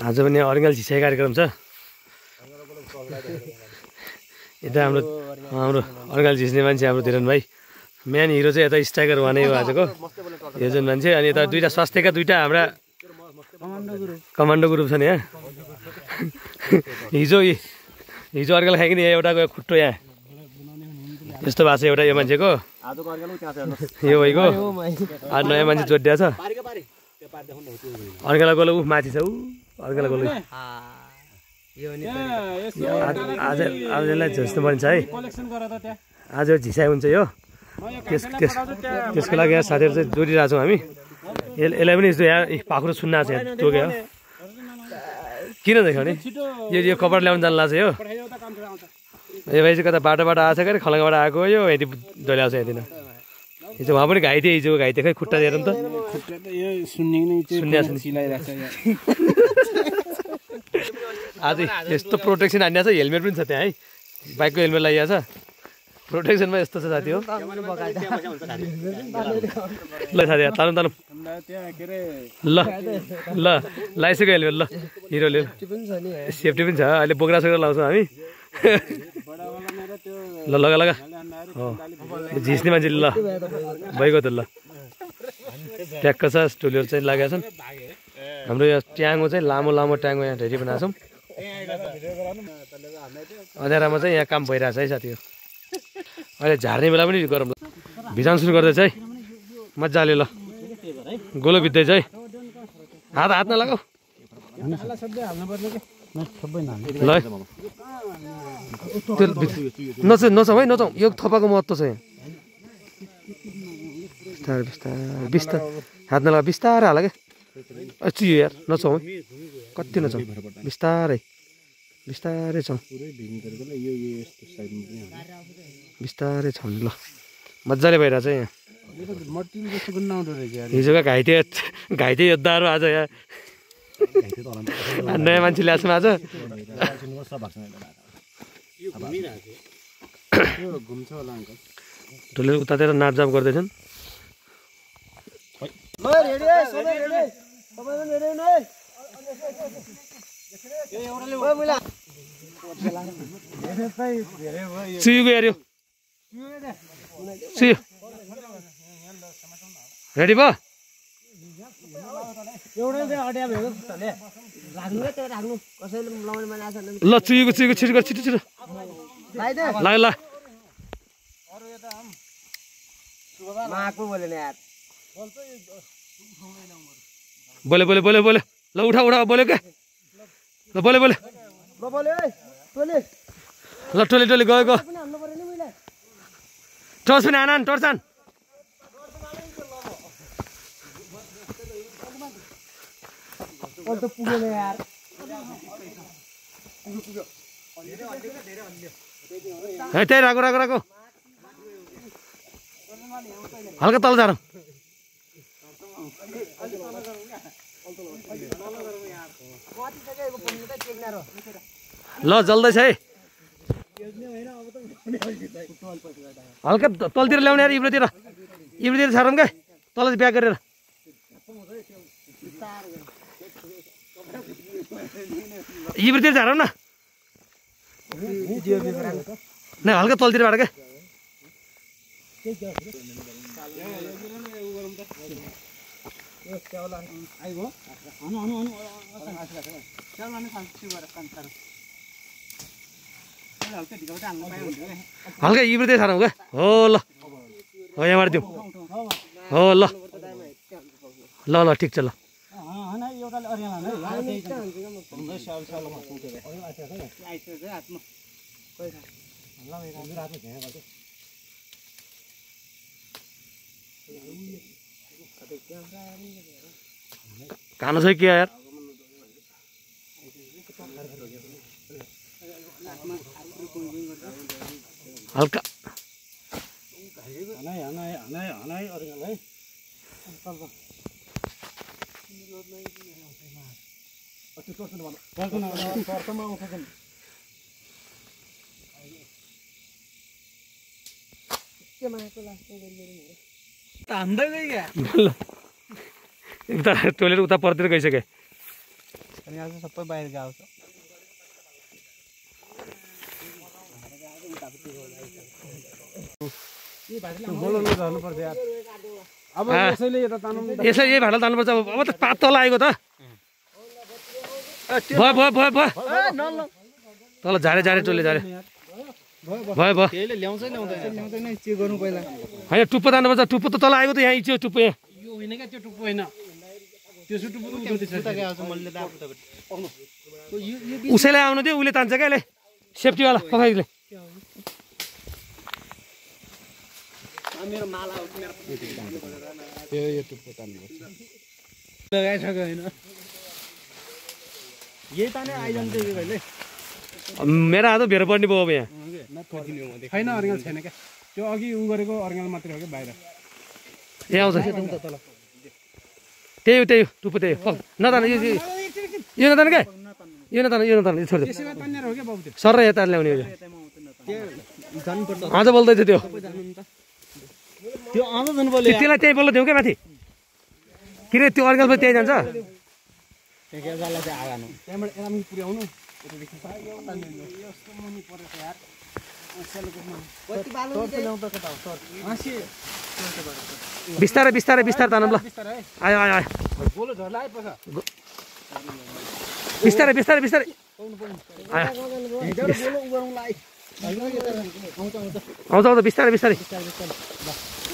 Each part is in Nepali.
आज पनि अर्गल झिसाइ कार्यक्रम छ यता हाम्रो अर्गल झिस्ने मान्छे हाम्रो धीरन भाइ मेन हिरो चाहिँ यता स्ट्राइकर वानै हो आजको यो जुन मान्छे अनि यता दुईटा स्वास्थ्यका दुईटा हाम्रा कमान्डो ग्रुप छ नि यहाँ हिजो अर्गल खाइकन एउटाको खुट्टो यहाँ यस्तो भएको छ एउटा यो मान्छेको यो भइगयो आज नयाँ मान्छे जोडिया छ अर्गला गोलो ऊ माथि छ ऊ अर्गला गोलो आजलाई झस्नु पर्छ है आज झिसाइ हुन्छ यो त्यसको लागि यहाँ साथीहरू चाहिँ जोडिरहेको छौँ हामी यसलाई पनि यस्तो यहाँ पाखुरो सुन्न छ यहाँ टोक्यो किन देखाउने यो कपडा ल्याउनु जानु लाग्छ यो भाइ चाहिँ कता बाटोबाट आएको छ कि खलगाबाट आएको यो यति डोल्याउँछ यहाँतिर हिजो उहाँ पनि घाइते हिजो घाइते खै खुट्टा दिएर नि त आज यस्तो प्रोटेक्सन हानिएको छ हेलमेट पनि छ त्यहाँ है बाइकको हेलमेट लगाइएको छ प्रोटेक्सनमा यस्तो छ साथी हो ल साथी तालुम तालुम ल ल लगाइसक्यो हेलमेट ल हिरोले सेफ्टी पनि छ अहिले बोक्रा सोक्रा लाउँछौँ हामी ल लगा लगा हो झिस्ने मान्छे ल भइगयो त ल ट्याक्क छ स्टुलहरू चाहिँ लागेका छन् हाम्रो यो ट्याङ्गो चाहिँ लामो लामो ट्याङ्गो यहाँ ढेरी बनाएको छौँ अँध्यारामा चाहिँ यहाँ काम भइरहेछ है साथी हो अहिले झार्ने बेला पनि गरम भिजाउनु सुरु गर्दैछ है मजाले ल गोलो भिज्दैछ है हात नलगाऊ ल नचाउँ है नचाउँ यो थपाको महत्त्व छ यहाँ बिस्तारै बिस्तारै बिस्तारै हात नलगा बिस्तारै हाल क्या चुयो यार नचाउँ है कति नचाउँ बिस्तारै बिस्तारै छौँ बिस्तारै छौँ ल मजाले भइरहेछ यहाँ हिजोका घाइते योद्धाहरू आज यहाँ नयाँ मान्छे ल्याएको छौँ आज टोले उतातिर नापजाप गर्दैछन् चुयो हेऱ्यो चुयो रेडी भयो ल चुएको छिटो गर छिटो ल ल बोले ल उठा बोल्यो क्या ल बोले ल टोले गयो टर्च पनि आन टर्च आन त्यही राको हल्का तल झारौँ ल जल्दैछ है हल्का तलतिर ल्याउने यार इब्रोतिर छाडौँ क्या तल चाहिँ ब्याक गरेर इब्रोतिर झारौँ न हल्का तलतिरबाट क्या हल्का इब्रोतिर छाडौँ क्या हो ल हो यहाँबाट दिउँ हो ल ठिक छ ल कानो छ क्या यार हल्का उता टोइलेट उता परतिर गइसके अनि आज सबै बाहिर गएको छ अब यसैले यता तान्नु यसै यही भाडा तान्नुपर्छ अब त पात तल आएको त भयो भयो भयो भयो तल झारे झारे टोले झारे भयो भयो त्यसले ल्याउँछ ल्याउँदैन चेक गर्नु पहिला होइन टुप्पो तान्नुपर्छ टुप्पो त तल आएको त यहाँ इच्यो टुप्पो यहाँ यो होइन क्या त्यो टुप्पो होइन त्यो टुप्पो उसैलाई आउनु दियो उसले तान्छ क्या यसले सेफ्टीवाला पखाइले मेरो माला यो टुप्पो तान्नुपर्छ लगाइसक्यो होइन यही ताने आइजान्छ यो भाइले मेरो हात भेर पर्ने भयो अब यहाँ छैन अर्गेल छैन क्या त्यो अघि उ गरेको अर्गेल मात्रै हो क्या बाहिर यहाँ आउँछ त्यही हो त्यही हो टुप्पो त्यही हो नतान यो नतान क्या यो नतान छोड्दै त्यसैमा तान्नेर हो क्या बाबु त्यो सर यता ल्याउने हो जानुपर्छ आज बोल्दैछ त्यो त्यो आउँदा जानु पर्यो त्यसलाई त्यहीँ बोल्दै थियौँ क्या माथि किन त्यो अर्गल पनि त्यहीँ जान्छ त्यहाँबाट एरामी पुर्याउनु बिस्तारै बिस्तारै बिस्तारै तानौँ ल आयो आयो आयो बोलो झर्ला आइपर्छ बिस्तारै बिस्तारै बिस्तारै आयो आउँछ आउँछ बिस्तारै बिस्तारै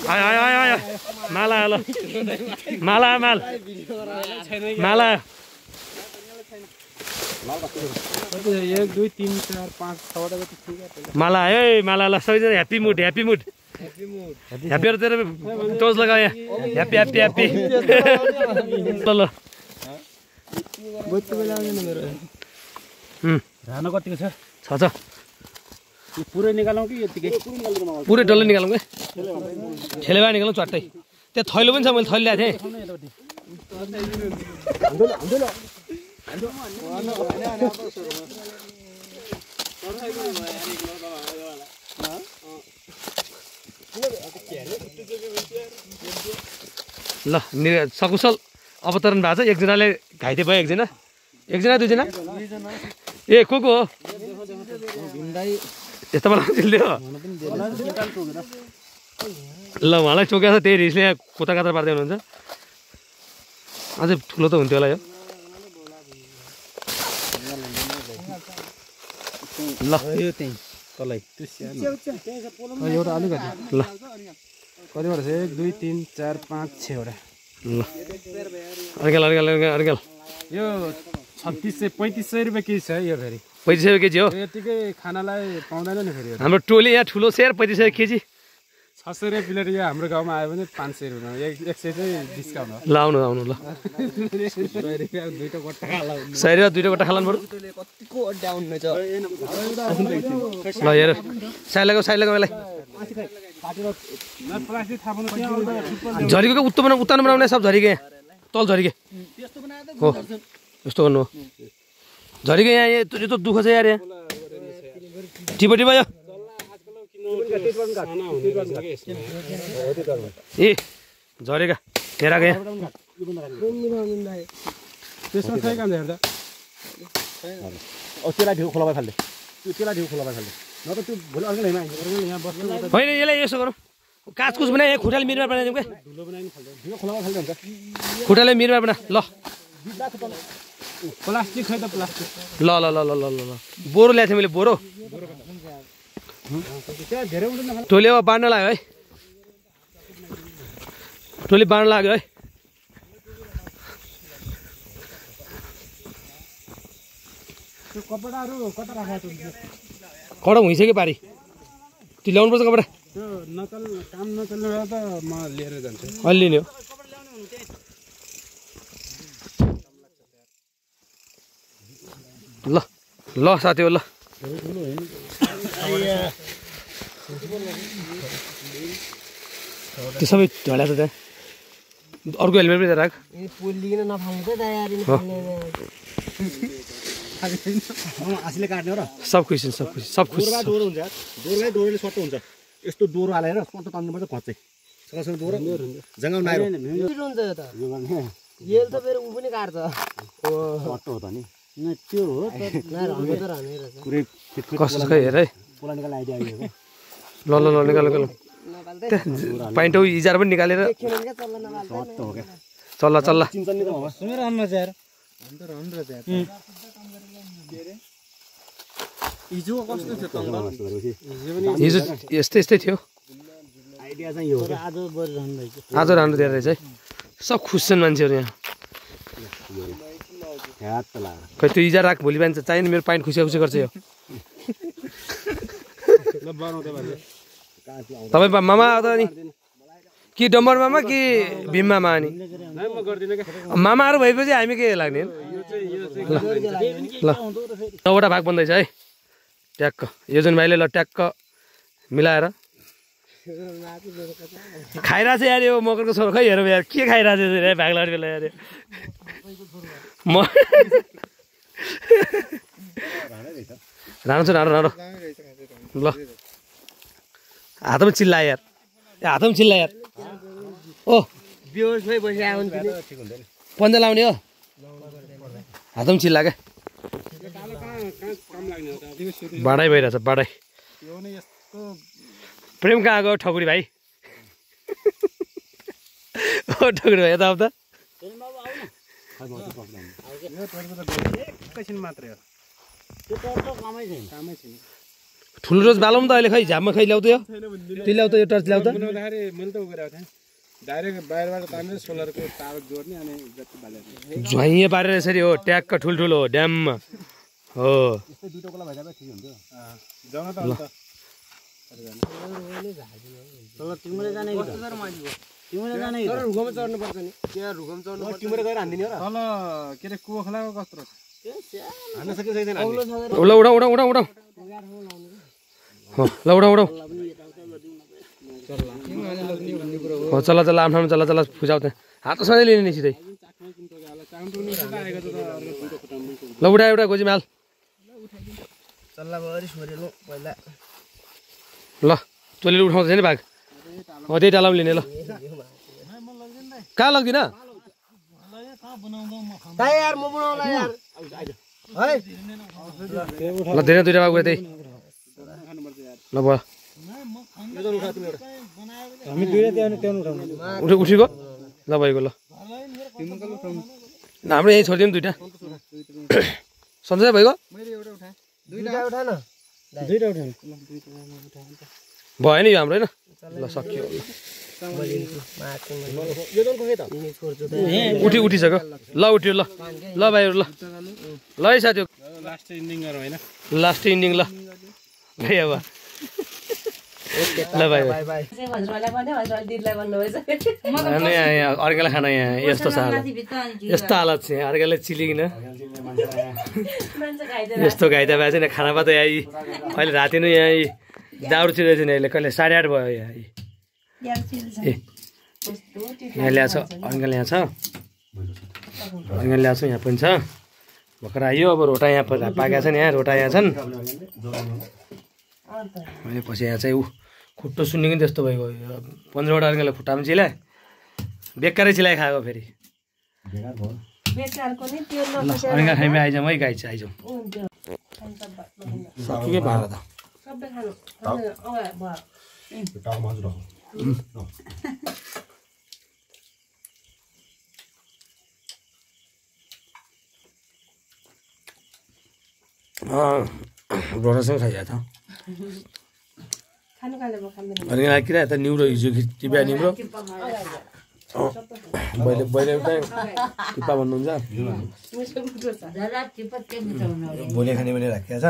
आयो आयो आयो आयो माला आयो ल माला माल माला 1 2 3 4 5 6 माला आयो माला ल सबैजना ह्याप्पी मुड ह्याप्पी मुड ह्याप्पीहरू तेरो टोज लगायो यहाँ ह्याप्पी ह्याप्पी ह्याप्पी ल ल धान कतिको छ छ यो पुरै निकालौँ कि यतिकै पुरै डल्लै निकालौँ क्या छेलेबा निकालौँ चट्टै त्यहाँ थैलो पनि छ मैले थैलो ल्याएको थिएँ ल सकुशल अवतरण भएको छ एकजनाले घाइते भयो एकजना दुईजना ए को हो यस्तो बेला चिल्यो ल उहाँलाई चोकेको छ त्यही रिसले कोता काता पार्दै हुनुहुन्छ अझै ठुलो त हुन्थ्यो होला यो ल यो त्यही तलै एउटा अलिकति ल कतिवटा छ 1 2 3 4 5 6 वटा ल अर्गेल अर्गेल अर्गेल अर्गेल यो 3500 रुपियाँ केजी छ यो फेरि 3500 केजी हो यतिकै खानालाई पाउँदैन नि फेरि हाम्रो टोली यहाँ ठुलो सेयर 3500 केजी 600 रुपियाँ प्लेट यहाँ हाम्रो गाउँमा आयो भने 500 रुपियाँ 100 चाहिँ डिस्काउन्ट हो ल आउनु आउनु ल 100 रुपियाँ दुईटा गट्टा खाला 100 रुपियाँ दुईटा गट्टा खालान् बरु कतिको डाउन छ ल हेर साइड लगाऊ यसलाई प्लास्टिक थाप्नु त्यहाँ झरीको उत्तानो बनाउने सब झरीको यहाँ तल झरीके हो यस्तो गर्नु हो झरीको यहाँ यो त दुःख छ यार यहाँ टिपो टिपो यो ए झरेका हेराको यहाँ त्यसमा चाहिँ काम हेर्दा त्यसलाई ढिउ खोला फाल्दै न त त्यो भोलि अर्कै यहाँ बस्नु होइन यसलाई यसो गरौँ काचकुच बनाए यहाँ खुट्टाले मिरमार बनाइदिउँ क्या धुलो बनाइनु फाल्दै ढिउ खोलामा फाल्दै हुन्छ खुट्टाले मिरमार बना ल प्लास्टिक खै त प्लास्टिक ल ल ल ल ल ल बोरो ल्याएको थिएँ मैले बोरो टोली अब बाँड्न लाग्यो है टोली बाँड्न लाग्यो है कपडाहरू कता राखेको कडम भइसक्यो पारी त्यो ल्याउनुपर्छ कपडा त्यो काम नचल्ने बेला त म लिएर जान्छु अलि लिने हो ल ल साथी हो ल त्यो सबै ढल्याएको छ त्यहाँ अर्को हेलमेट पनि राख आशीले काट्ने हो र सब खुसी सब खुसी सब खुसी डोरो हुन्छ डोरोले सट्टो हुन्छ यस्तो डोरो हालेर सट्टो तान्नुपर्छ घच्चै सकासँग डोरो जङ्गामा आएर येल त फेरि उ पनि काट्छ अटो हो त नि न त्यो हो पुरै कस्तो खै हेर है पोलानिकल आइडिया आयो ल ल ल निकाल निकाल पाइन्टौ इजार पनि निकालेर अटो हो क्या चल्ला चल्ला चिन्छ नि त बाबा सुमेर हन्न यार हिजो कस्तो थियो तङ्गल हिजो यस्तै यस्तै थियो आइडिया चाहिँ यो हो क्या आज बरु रहन्छ आज राम्रो दिएर रहेछ है सब खुस छन् मान्छेहरू यहाँ ह्याट त लाग्यो खै त्यो इजार राख भोलि बिहान चाहियो नि मेरो पाइन्ट खुसी खुसी गर्छ यो ल बनाउँदै भयो तपाईँ मामा त नि कि डम्बर मामा कि भीम मामा अनि नाइ म गर्दिन के मामाहरू भएपछि हामी के लाग्ने ल 9वटा भाग बन्दैछ है ट्याक्क योजन भाइले ल ट्याक्क मिलाएर खाइरहेको छ यार यो मकरको छोरो खै हेरौँ यार के खाइरहेको छ भाग लाग्ने बेला यार म राणो छ राणो राणो ल हातमा चिल्ला यार हातमा चिल्ला यार ओ बेहोस भइ बसिआयो नि पन्जा लाउने हो हातमा चिल्ला क्या बाढै भइरहेछ बाढै प्रेम कहाँ गयो ठकुरी भाइ ओ ठकुरी भाइ यता आउँदा एकैछिन मात्रै हो ठुलो रोज बालौँ त अहिले खै झापमा खै ल्याउँदै हो त्यो ल्याउ त यो टर्च ल्याउ त बनाउँदाखेरि मैले त उ गरेको थिएँ डाइरेक्ट बाहिरबाट तानेर सोलरको तार जोड्ने अनि जति बाल्यो झुइँ पारेर यसरी हो ट्याक्क ठुल्ठुलो ड्याममा हो यस्तै दुईटा कोला भइदिए ठिक हुन्थ्यो जाउन त अन्त तिम्रो जाने तिम्रो जाने तर रुखमा चढ्नु पर्छ नि त्यहाँ रुखमा चढ्नु पर्छ तिम्रो गएर हान्दिने हो र तल के अरे कुवा खोलाको कस्तो रहेछ हान्न सक्यो छैन ल उडा उडा उडा उडा ल उडा उडा हो चला चला आफ्नो चला चला फुजाउ त हात सधैँ लिने नि सिधै ल उडा एउटा गोजीमाल चल्ला बरी छोरेलो पहिला ल तैँले उठाउँछ नि भाग हो त्यही टालामा लिने ल कहाँ लाग्दिन दाइ यार म बनाउला यार है ल धेरै दुईटा भाग त्यही ल भयो हामी दुईटा त्यहाँ उठाउनु उठेको ल भएको ल हाम्रो यहीँ छोडिदिउँ दुईटा सन्चै भइगयो दुईटा उठा न दुईटा उठाउनु भयो नि यो हाम्रो होइन ल सकियो उठिसक्यो ल उठ्यो ल ल भाइहरू ल ल है साथी लास्ट इन्डिङ गरौँ होइन लास्ट इन्डिङ ल भाइ अब ल भाइ भाइ यहाँ अर्कालाई खाना यहाँ यस्तो छ यस्तो हालत छ यहाँ अर्कालाई चिलिकन यस्तो घाइता भए चाहिँ खाना पा त यहाँ अहिले राति नै यहाँ दाउरा चिरेको छैन अहिले कहिले 8:30 भयो यहाँ ए यहाँ ल्याएको छ अर्काल यहाँ छ अर्काल ल्याएको छ यहाँ पनि छ भर्खर आयो अब रोटा यहाँ पाकेका छन् यहाँ रोटा यहाँ छन् अनि पछि यहाँ चाहिँ ऊ खुट्टो सुन्ने पनि त्यस्तो भइगयो 15वटा अर्काले खुट्टामा चिलाए बेकारै चिलाइ खाएको फेरि अर्का खाइमा आइजाउँ है गाई चाहिँ आइजाउँ सकियो भाडा त रोटासँग खाइरहेको छ अनि किन यता निउरो हिजो टिप्या निउरो बैले एउटा टिप्पा भन्नुहुन्छ भोलि खाने भने राखिएको छ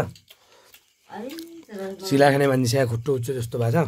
सिला खाने मान्छे यहाँ खुट्टो उच्चो जस्तो भएको छ